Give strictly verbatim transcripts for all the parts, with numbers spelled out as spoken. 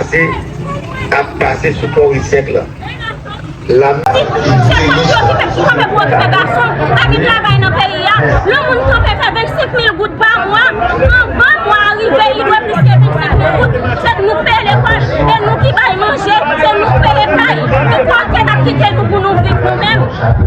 Se ap pase sou pon Ri Senk lan. La. Chèf fanmi yo ki fè, ki kanpe pou okipe gason, pa gen travay nan peyi a. Lè moun kanpe fè vennsenk mil goud pa mwa, anvan mwa a rive, li dwe plis ke vennsenk mil goud. Se nou k peye lekòl, e nou ki bay manje, se nou k peye kay. Ki kote n ap kite nou pou nou viv nou menm?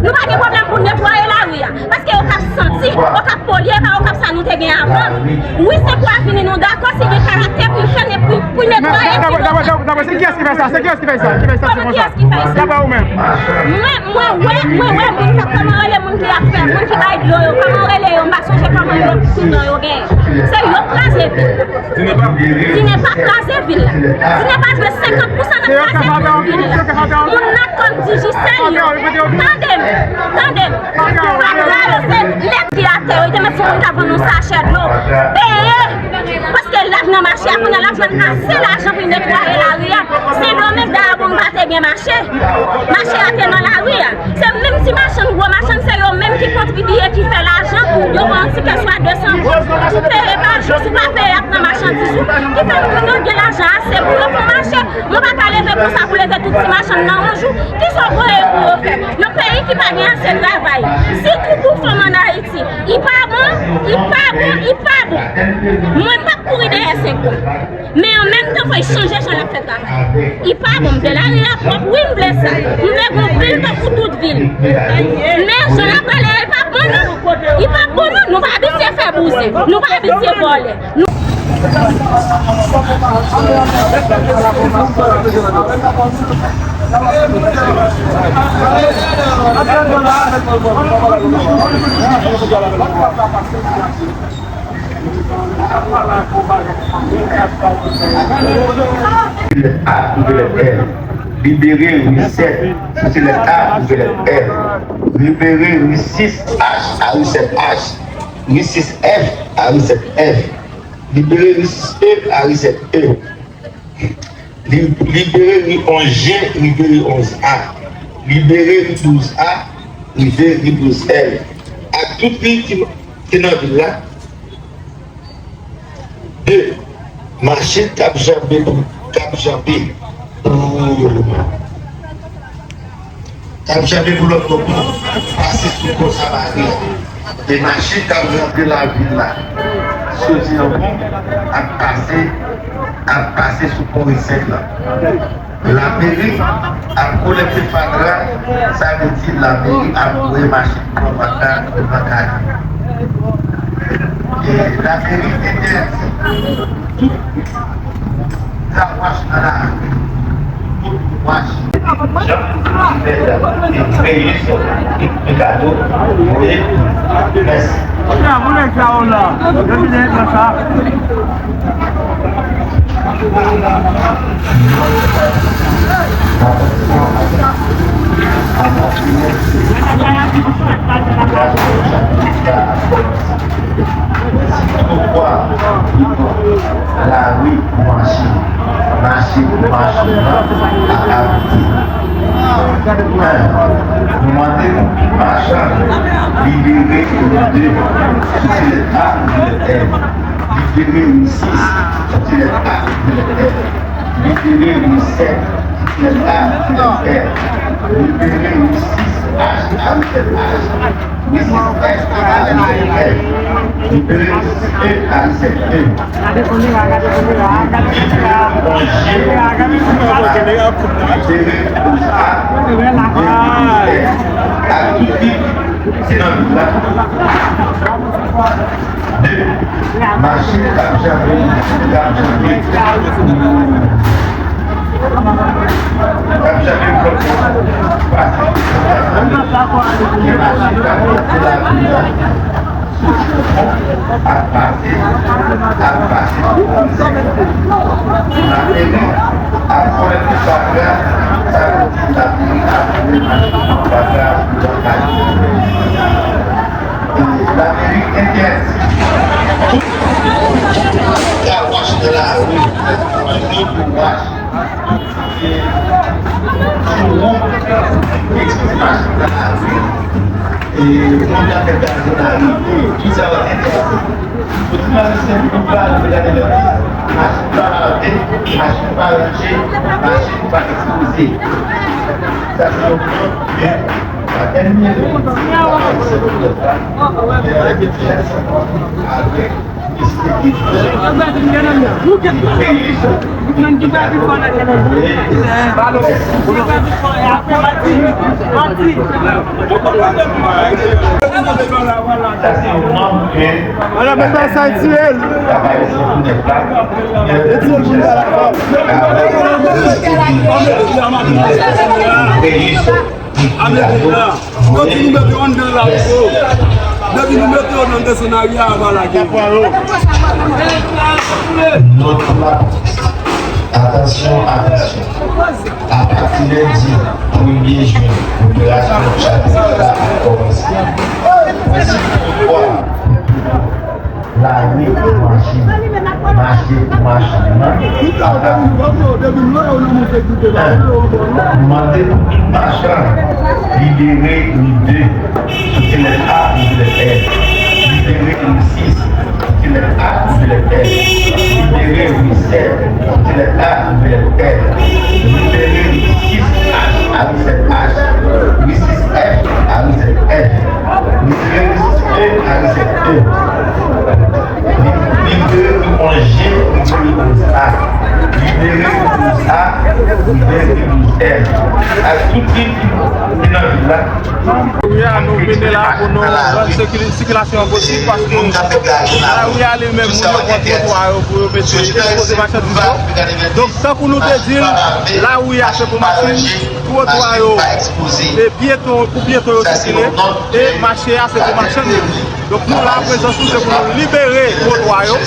Nou pa gen pwoblèm pou netwaye lari a. Paske yo k ap santi, yo k ap polye, pa yo k ap sa nou te gen avan. Wi, se pou avini nou dakò, si gen karaktè pou l fè, pou, pou netwaye. Dabò, dabò, dabò, dabò, se kiyès ki fè sa? Se kiyès ki fè sa? Ki fè sa? Kòman, kiyès ki fè sa? Dabò ou menm. Mwen, mwen wè, mwen wè moun k ap, kòman rele moun ki ap fè, moun ki bay dlo yo, kòman rele yo, m pa sonje kòman yo, ki non yo genyen. Se yo k kraze vil la. Dine pa kraze vil la. Dine pa jwe senkant pou san nan kraze tout vil la. Moun nan kòm Digicel yo. Tande m, tande m. Fatra yo se nèg ki atè yo, yo te mèt sou moun k ap vann yon sachè dlo. Peye! Paske l ap nan mache a, kounye a l ap jwenn ase lajan pou l netwaye lari a. Sendomeng, dayè, bon, pa te gen mache. Mache a te nan lari a. Se menm ti machann, gwo machann, se yo menm ki kontribiye, ki fè lajan pou yo pran yon tikè swa de san goud. Ou peye pa jou, si w pa peye, y ap pran machandiz ou. Ki fè nou menm nou gen lajan ase pou yo fè mache. Nou pa ka leve konsa pou leve tout ti machann nan yon jou. Kisa w voye pou yo fè? Yon peyi ki pa gen ase travay. Sitou pou fanm ann Ayiti. Li pa bon, li pa bon, li pa bon. Mwen, m p ap kouri dèyè senk goud. Men an menm tan, fò l chanje jan l ap fè travay. Li pa bon, m vle lari a pwòp, wi, m vle sa. M vle gon vil tankou tout vil. Men jan l ap ale a, li pa bon, non. Li pa bon, non. Nou pa abitye fè bouzen. Nou pa abitye vòlè. Lèt A, ouvè lèt L. Libere ri sèt, soti lèt A, ouvè lèt L. Libere ri sis, H, a ri sèt H. Ri sis F, a ri sèt F. Libere ri sis E, a ri sèt E. Li-, libere ri onz G, libere onz A. Libere ri douz A, libere ri douz L. Ak tout ri ki, ki nan vil la. De. Machin k ap janbe pou, k ap janbe pou K ap janbe pou lòt bò pou pase sou Kò Samari a. E machin k ap rantre lavil la, soti nan pon, ap pase, ap pase sou pon Ri Senk lan. Lameri ap kolekte fatra, sa vle di lameri ap voye machin pran fatra devan kay yo. E lameri entèdi tout Car wash nan lari. Tout wash. Jan pou fè sa. E Reyis, e Mikado, voye. Mèsi. Poukwa lari pou machin, mache pou machin nan ak abite? En. Nou mande pou tout machann libere ri de, soti lèt A rive lèt L. Libere ri sis, soti lèt A rive lèt L. Libere ri sèt, soti lèt A rive lèt L. Libere ri sis, H a ri sèt H. Ri sis F a ri sèt F. Libere ri sis E a ri sèt E. Libere ri onz G, libere ri douz A, libere ri douz F. Ak tout ri ki nan vil la. De. Machin k ap janbe, k ap janbe. K ap janbe pou lòt bò. Pase. Gen machin k ap rantre lavil la. Soti nan pon, ap pase, ap pase. Lameri ap kolekte fatra, sa vle di lameri ap voye machin fatra nan kay. Lameri entèdi tout car wash nan lari, tout car wash. Sou won, ekspoze machin nan lari. E moun k ap fè gaz nan lari, ki sa w ap fè? Pou ti machin senp, pou pa al gade lòt, machin pa lave, machin pa ranje, machin pa ekspoze. Sa se yon pwoblèm. Sa tèlman. Ala, mesaj sa, e tiye l. E tiye l pou nou. Alhamdulillah. Depi nou mete yo anndan lari yo, depi nou mete yo nan desann lari a, ava lage yo. Nòt la. Atansyon, atansyon. Apati lendi premye jen, operasyon Tchapita ap kòmanse. Prensip pouvwa. Lari pou machin, mache pou machin nan. Mande pou tout machann libere ri de, soti lèt A rive lèt L. Libere ri sis, soti lèt A rive lèt L. Libere ri sèt, soti lèt A rive lèt L. Libere ri sis H a ri sèt H. Ri sis F a ri sèt F. Libere ri sis E a ri sèt E. Li, libere ri onz G, libere ri onz A. Libere ri douz A, libere ri douz L. Ak tout ri ki nan vil la. Kounye a, nou vini la pou nou rann sikil-, sikilasyon an posib, paske lari a li menm, moun yo pran twotwa yo pou yo mete, ekspoze machandiz yo. Donk, tankou nou te di l, lari a se pou machin, twotwa yo, e pyeton, pou pyeton yo sikile, e mache a se pou machann yo. Donk, nou la, prezans nou se pou nou libere twotwa yo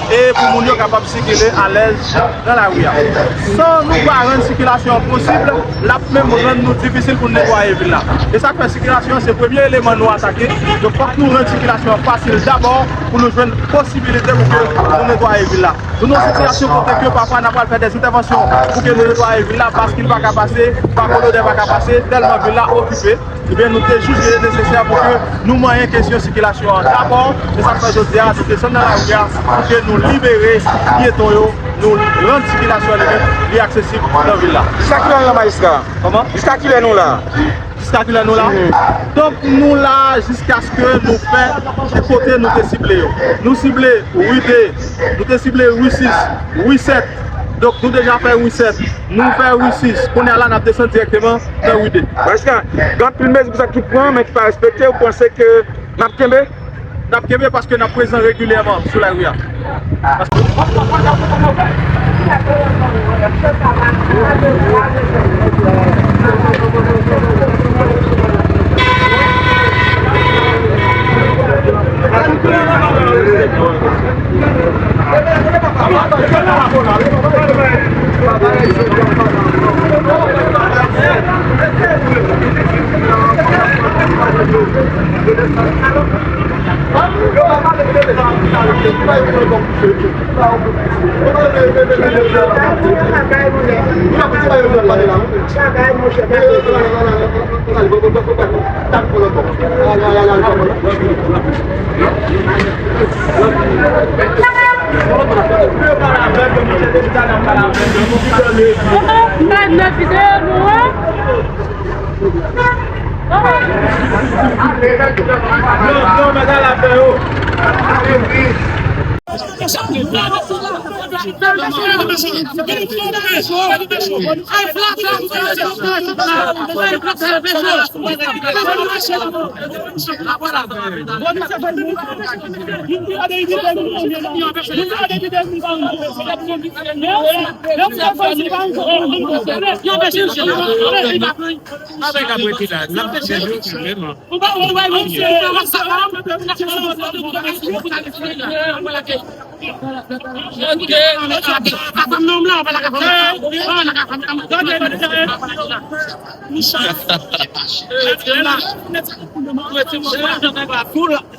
e pou moun yo kapab sikile alèz nan lari a. San nou pa rann sikilasyon an posib, l ap menm rann nou difisil pou n netwaye vil la. E sa k fè sikilasyon an se premye eleman nou atake. Donk, fòk nou rann sikilasyon an fasil dabò pou nou jwenn posibilite pou ke nou netwaye vil la. Nou nan yon sitiyasyon kote ke pafwa n ap pral fè dè entèvansyon pou ke nou netwaye vil la, baskil pa ka pase, bakolodè pa ka pase, tèlman vil la okipe. Ebyen, nou te jije li nesesè pou ke nou manyen kesyon sikilasyon an dabò. Se sa k fè jodi a, nou desann nan lari a pou ke nou libere pyeton yo, nou rann sikilasyon an li menm li aksesib nan vil la. Jiska kilè nou la, majistra? Kòman? Jiska kilè nou la? Jiska kilè nou la? Donk, nou la jiskaske nou fè kote nou te sible yo. Nou sible ri de, nou te sible ri sis, ri sèt. Donk, nou deja fè ri sèt, nou fè ri sis. Kounye a la, n ap desann dirèkteman nan ri de. Majistra, gen anpil mezi konsa ki pran, men ki pa respekte, ou panse ke n ap kenbe? N ap kenbe paske n ap prezan regilyèman sou lari a. Paske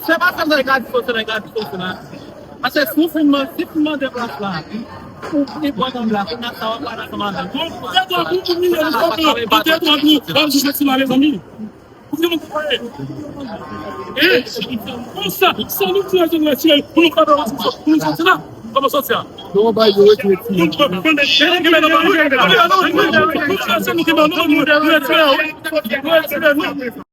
Se pa sèl nèg Radisson, se nèg Radisson, se la. Paske si w fin man-, si w fin mande plas la, Ou pran nòm la, pou nèg sa w ap pale ansanm avè l. Bon, tèt ou a pou, pou milyè nou konpran. Bon, tèt ou a pou, w ap jije sou la, mezanmi. Pou ki moun ki pale? E, konsa, sa nou fè, nou retire, pou nou pa, pou nou soti la. Kòman soti a? Non, ba, yo retire ti. Nou pran, pran, pran, pran, pran, pran, pran, pran, pran, pran, pran, pran, pran, pran, pran, pran, pran, pran,